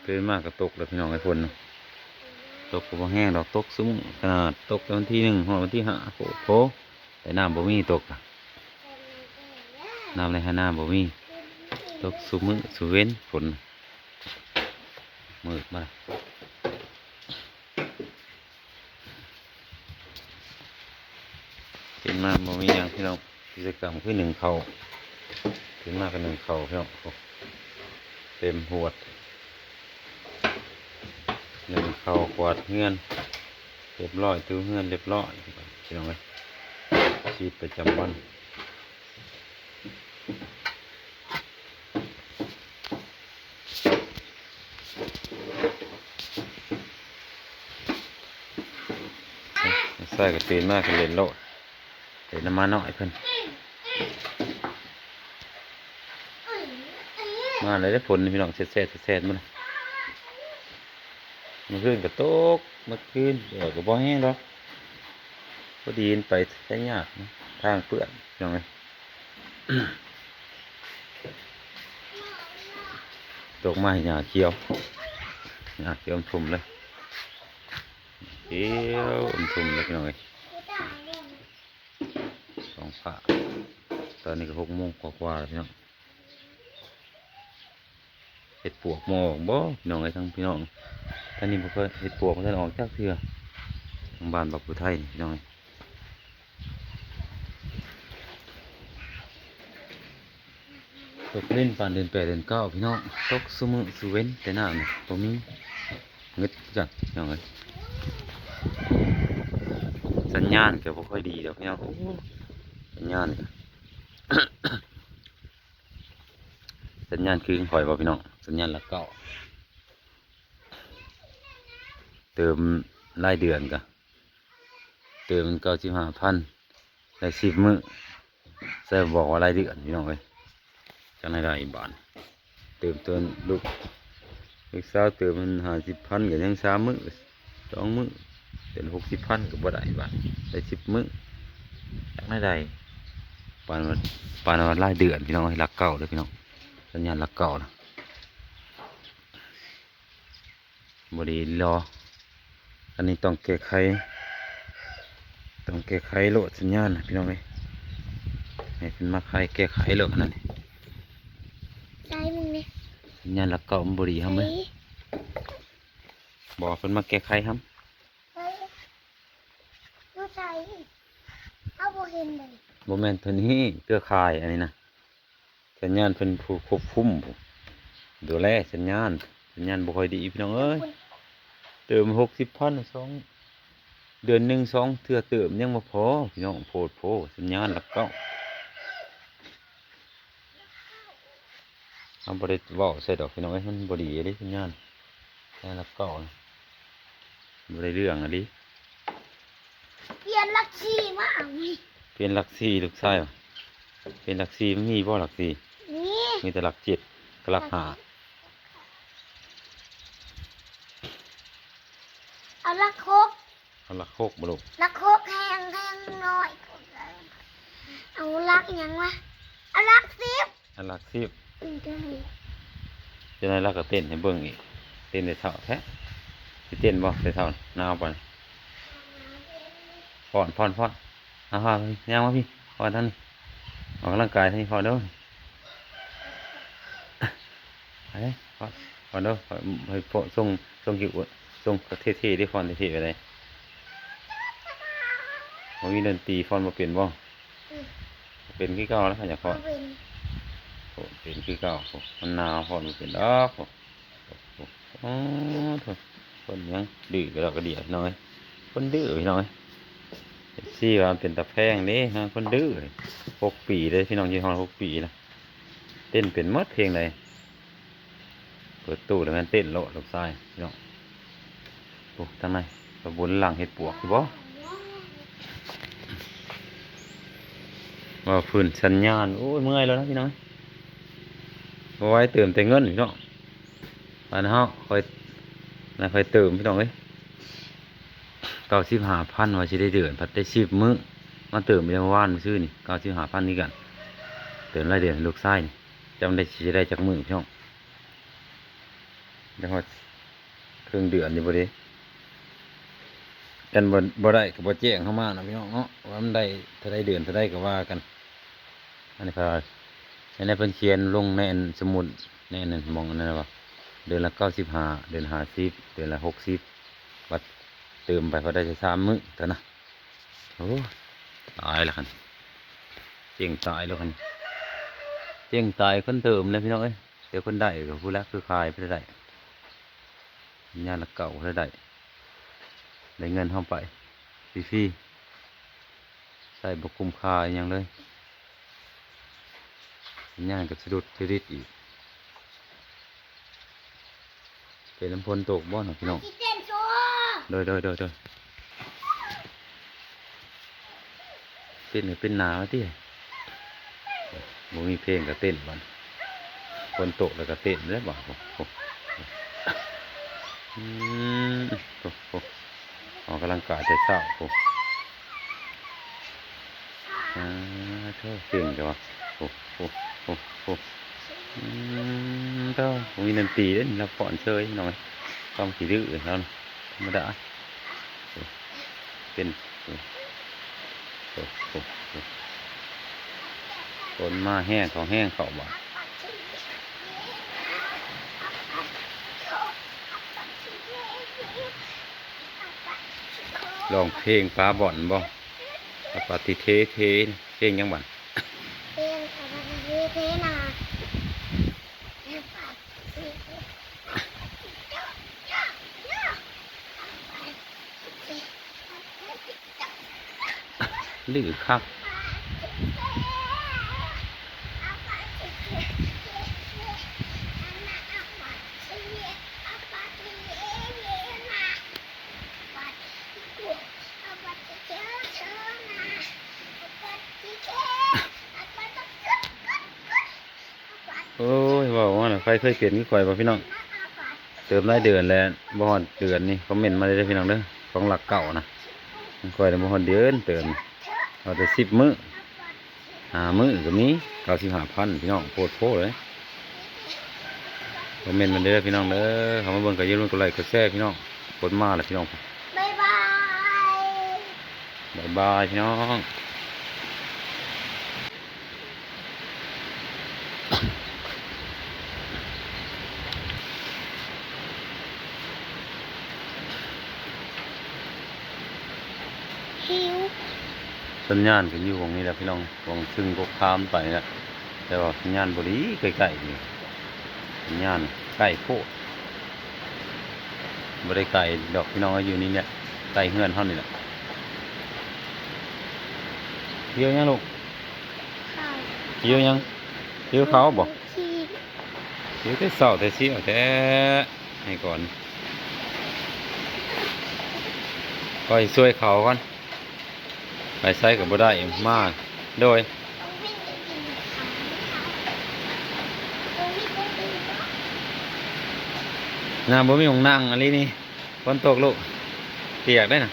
ຕື່ນມາກໍຕົກແລ້ວພີ່ນ້ອງເອີຍ ຝົນນະ ຕົກກໍບໍ່ແຮງດອກ ຕົກຊຸມື້ຂະໜາດ ຕົກແຕ່ວັນທີໜຶ່ງຮອດວັນທີຫ້າ ໂອ້ໂຫ ແຕ່ນ້ຳບໍ່ມີຕົກ ນ້ຳໃນໄຮ່ນາບໍ່ມີ ຕົກຊຸມື້ຊຸເວັນຝົນ ມືດມາ ຕື່ນມາບໍ່ມີຫຍັງພີ່ນ້ອງ ກິດຈະກຳຄືໜຶ້ງເຂົ້າ ຕື່ນມາກໍໜຶ້ງເຂົ້າພີ່ນ້ອງ ເຕັມຫວດ ໜຶ້ງເຂົ້າ ກວາດເຮືອນ ຮຽບຮ້ອຍ ຖູເຮືອນຮຽບຮ້ອຍ ພີ່ນ້ອງເອີຍ ຊີວິດປະຈຳວັນ. ຊາຍກໍຕື່ນມາກໍຫຼິ້ນໂລດ ເຫຼັ້ນນຳໝານ້ອຍເພິ່ນ ມາແລ້ວເດ້ ຝົນພີ່ນ້ອງ ແຊດໆ ແຊດໆ ມາແລ້ວ ມື້ຄືນກໍຕົກ ມື້ຄືນກໍບໍ່ແຮງດອກ ພໍດີໄປໃຊ້ຍາກ ທາງເປື້ອນພີ່ນ້ອງເອີຍ ຕົກມາໃຫ້ຫຍ້າຂຽວ ຫຍ້າຂຽວອຸ້ມທຸ່ມເລີຍ ຂຽວອຸ້ມທຸ່ມເລີຍພີ່ນ້ອງເອີຍ ທ້ອງຟ້າ ຕອນນີ້ກໍຫົກໂມງກວ່າໆ ແລ້ວພີ່ນ້ອງ ເຫັດປວກບໍ່ອອກບໍ່ພີ່ນ້ອງເອີຍ ທາງພີ່ນ້ອງ ທາງນີ້ບໍ່ເຄີຍ ເຫັດປວກບໍ່ທັນອອກຈັກເທື່ອ ທາງບ້ານບັກຜູ້ໄທນີ້ພີ່ນ້ອງເອີຍ ຕົກຫຼິ້ນປານເດືອນແປດເດືອນເກົ້າພີ່ນ້ອງ ຕົກຊຸມື້ຊຸເວັນ ແຕ່ນ້ຳນີ້ບໍ່ມີ ງຶດຄືກັນພີ່ນ້ອງເອີຍ ສັນຍານກໍບໍ່ຄ່ອຍດີດອກພີ່ນ້ອງ ໂອ້ ສັນຍານ ສັນຍານຄືຂ້ອຍບໍ່ພີ່ນ້ອງ ສັນຍານຫຼັກເກົ້າ ເຕີມລາຍເດືອນກະ ເຕີມເກົ້າສິບຫ້າພັນ ໄດ້ສິບມື້ ໃສ່ບອກວ່າລາຍເດືອນພີ່ນ້ອງເອີຍ ຈັ່ງໃດໄດ້ບາດ ເຕີມຕົວລູກ ລູກສາວເຕີມມັນຫ້າສິບພັນ ກໍຍັງສາມມື້ ສອງມື້ ເປັນຫົກສິບພັນກໍບໍ່ໄດ້ບາດ ໄດ້ສິບມື້ ຈັກແນວໃດ ປານວ່າ ປານວ່າລາຍເດືອນພີ່ນ້ອງເອີຍ ຫຼັກເກົ້າເດີພີ່ນ້ອງ ສັນຍານຫຼັກເກົ້ານະ ບໍ່ດີຫຼໍ ອັນນີ້ຕ້ອງແກ້ໄຂ ຕ້ອງແກ້ໄຂໂລດສັນຍານນະພີ່ນ້ອງເອີຍ ໃຫ້ເພິ່ນມາໄຂ ແກ້ໄຂໂລດອັນນັ້ນນີ້ ໃສ່ມຶງນີ້ ສັນຍານຫຼັກເກົ້າມັນບໍ່ດີ ໃສ່ ເຮົາເອີຍ ບອກເພິ່ນມາແກ້ໄຂເຮົາ ໃສ່ ຢູ່ໃສ ເຮົາບໍ່ເຫັນເລີຍ ບໍ່ແມ່ນໂຕນີ້ ເຄືອຂ່າຍອັນນີ້ນະ ສັນຍານເພິ່ນຜູ້ຄວບຄຸມຜູ້ດູແລສັນຍານ ສັນຍານບໍ່ຄ່ອຍດີພີ່ນ້ອງເອີຍ ເຕີມຫົກສິບພັນ ສອງ ເດືອນໜຶ່ງສອງເທື່ອເຕີມຍັງບໍ່ພໍພີ່ນ້ອງ ໂພດໂພ ສັນຍານຫຼັກເກົ້າ ເຮົາບໍ່ໄດ້ເວົ້າໃສ່ດອກພີ່ນ້ອງເອີຍ ມັນບໍ່ດີເດ້ສັນຍານ ສັນຍານຫຼັກເກົ້ານະ ບໍ່ໄດ້ເລື່ອງອີ່ຫຼີ ປ່ຽນຫຼັກສີ່ມາເອົານີ້ ປ່ຽນຫຼັກສີ່ ລູກຊາຍວ່າ ປ່ຽນຫຼັກສີ່ ມັນມີບໍ່ຫຼັກສີ່? ມີ ມີແຕ່ຫຼັກເຈັດກັບຫຼັກຫ້າ ເອົາຫຼັກຫົກ ເອົາຫຼັກຫົກບໍ່ລູກ? ຫຼັກຫົກແຮງ ແຮງນ້ອຍ ເອົາຫຼັກຫຍັງວະ? ເອົາຫຼັກສິບ ອັນຫຼັກສິບ ອືມ ຈັ່ງໃດລາວກໍເຕັ້ນໃຫ້ເບິ່ງອີກ ເຕັ້ນແຕ່ເຊົ້າແທ້ ຊິເຕັ້ນບໍ່ແຕ່ເຊົ້າ ໜາວປານ ຟ້ອນ ຟ້ອນ ຟ້ອນ ເອົາ ຍ່າງມາພີ້ ຟ້ອນທາງນີ້ ອອກກຳລັງກາຍທາງນີ້ ຟ້ອນເດີ ໄປ ຟ້ອນ ຟ້ອນເດີ ໃຫ້ຟ້ອນ ສົ່ງ ສົ່ງກິ້ວ ສົ່ງເທ່ໆເດ້ ຟ້ອນເທ່ໆໄປເດ້ ບໍ່ມີດົນຕີ ຟ້ອນບໍ່ເປັນບໍ່? ອືມ ເປັນຄືເກົ່າແລ້ວ ຢາກຟ້ອນ ບໍ່ເປັນ ໂອ້ ເປັນຄືເກົ່າ ໂອ້ ມັນໜາວ ຟ້ອນບໍ່ເປັນດອກ ໂອ້ ໂອ້ ໂອ້ ຄົນຫຍັງດື້ກະດອກກະເດຍ ພີ່ນ້ອງເອີຍ ຄົນດື້ ພີ່ນ້ອງເອີຍ ເອັຟຊີ ວ່າມັນເປັນຕາແພງເດ້ ຄົນດື້ ຫົກປີເດ້ ພີ່ນ້ອງ ຢູ່ຮອດຫົກປີແລ້ວ ເຕັ້ນເປັນໝົດ ເພງໃດ ເປີດຕູ້ແລ້ວແມ່ນເຕັ້ນໂລດ ລູກຊາຍ ພີ່ນ້ອງ ໂອ້ ທາງໃນ ປາບຸນຫຼັງເຫັດປວກຢູ່ບໍ່? ວ່າຟື້ນສັນຍານ ໂອ້ຍ ເມື່ອຍແລ້ວນະ ພີ່ນ້ອງ ບໍ່ໄຫວ ເຕີມແຕ່ເງິນ ພີ່ນ້ອງ ອັນເຮົາຄ່ອຍ ນັ້ນຄ່ອຍເຕີມ ພີ່ນ້ອງເອີຍ ເກົ້າສິບຫ້າພັນ ວ່າຊິໄດ້ເດືອນ ພັດໄດ້ສິບມື້ ມາເຕີມອີກແລ້ວ ວານມື້ຊືນີ້ ເກົ້າສິບຫ້າພັນຄືກັນ ເຕີມລາຍເດືອນໃຫ້ລູກຊາຍນີ້ ຈຳໄດ້ ຊິໄດ້ຈັກມື້ ພີ່ນ້ອງ. ໄດ້ຮອດເຄິ່ງເດືອນຢູ່ບໍ່ເດ? ຄັນບໍ່ ບໍ່ໄດ້ກໍບໍ່ແຈ້ງເຮົາມາເນາະ ພີ່ນ້ອງເນາະ ວ່າມັນໄດ້ເທົ່າໃດ ເດືອນເທົ່າໃດກໍວ່າກັນ. ອັນນີ້ເພິ່ນວ່າ ອັນນີ້ເພິ່ນຂຽນລົງໃນອັນສະໝຸດ ໃນອັນນັ້ນ ໝ່ອງອັນນັ້ນວ່າ ເດືອນລະເກົ້າສິບຫ້າ ເດືອນຫ້າສິບ ເດືອນລະຫົກສິບ ບັດເຕີມໄປ ພໍໄດ້ແຕ່ສາມມື້ເທົ່ານັ້ນ. ໂອ້ ຕາຍແລ້ວຄັນ ເຈັງຕາຍແລ້ວຄັນ ເຈັງຕາຍຄົນເຕີມແລ້ວ ພີ່ນ້ອງເອີຍ. ແຕ່ຄົນໄດ້ກໍຜູ້ລະຄືຂາຍໄປໄດ້ ຍາລະເກົ້າກໍໄດ້ ໄດ້ເງິນເຮົາໄປຟຣີໆ ໃຊ້ບໍ່ຄຸ້ມຄ່າອີ່ຫຍັງເລີຍ ຍາກໍສະດຸດສະດິດອີກ. ເປັນນຳຝົນຕົກບໍ່ເນາະ ພີ່ນ້ອງ? ໂດຍ ໂດຍ ໂດຍ ໂດຍ. ເຕັ້ນໃຫ້ເປັນໜາວະຕິ ບໍ່ມີເພງກໍເຕັ້ນບັດ ຝົນຕົກແລ້ວກໍເຕັ້ນແລ້ວບາດ. ໂອ້ ອືມ ໂອ້ ໂອ້ ອອກກຳລັງກາຍແຕ່ເຊົ້າ. ໂອ້ ອາ ໂທ້ ເກັ່ງແທ້ວະ. ໂອ້ ໂອ້ ໂອ້ ໂອ້ ອືມ ໂທ້ ບໍ່ມີດອນຕີເດ້ ລັບຟ້ອນເຊີຍ ນ້ອງ ຄວາມຂີ້ດື້ເຮົາ ທຳມະດາ. ໂອ້ ເປັນ ໂອ້ ໂອ້ ໂອ້ ໂອ້ ຝົນມາແຮງເຂົ້າ ແຮງເຂົ້າບາດ. ຮ້ອງເພງປາບ່ອນບໍ່? ອາປາຕິເທເທ ເພງຫຍັງບັດ? ເພງອາປາຕິເທເທນາ. ດື້ຄັກ. ໂອ້ຍ ເວົ້າມາລະ ໃຜເຄີຍເປັນຄືຂ້ອຍບໍ່ພີ່ນ້ອງ? ເຕີມຫຼາຍເດືອນແລ້ວ ບໍ່ຮອດເດືອນນີ້ ຄອມເມັນມາເດີພີ່ນ້ອງເດີ ຂອງຫຼັກເກົ້ານະ. ຂອງຂ້ອຍນະບໍ່ຮອດເດືອນເຕີມ ເອົາແຕ່ສິບມື້ ຫ້າມື້ກໍມີ ເກົ້າສິບຫ້າພັນ ພີ່ນ້ອງ ໂພດໂພເລີຍ. ຄອມເມັນມາເດີພີ່ນ້ອງເດີ ເຂົ້າມາເບິ່ງກໍຢ່າລືມກົດໄລ້ກົດແຊພີ່ນ້ອງ. ກົດມາລະພີ່ນ້ອງ ບາຍບາຍ ບາຍບາຍພີ່ນ້ອງ. ຫິວ. ສັນຍານກໍຢູ່ໝ່ອງນີ້ແຫຼະພີ່ນ້ອງ ໝ່ອງເທິງກົກຄາມໄປນີ້ແຫຼະ ແຕ່ວ່າສັນຍານບໍ່ດີ ໃກ້ໆນີ້ ສັນຍານໃກ້ໂພດ. ບໍ່ໄດ້ໄກດອກພີ່ນ້ອງເອີຍ ຢູ່ນີ້ແຫຼະ ໃກ້ເຮືອນເຮົານີ້ແຫຼະ. ຫິວຫຍັງລູກ? ເຂົ້າ. ຫິວຫຍັງ? ຫິວເຂົ້າບໍ່? ຫິວແຕ່ເຊົ້າແຕ່ຊຽວແທ້ ໃຫ້ກ່ອນ ຂ້ອຍຊ່ວຍເຂົາກ່ອນ. ໄປໃສກໍບໍ່ໄດ້ ມາ ໂດຍ ນະ ບໍ່ມີໝ່ອງນັ່ງອີ່ຫຼີນີ້ ຝົນຕົກລູກ ປຽກເດ້ນະ.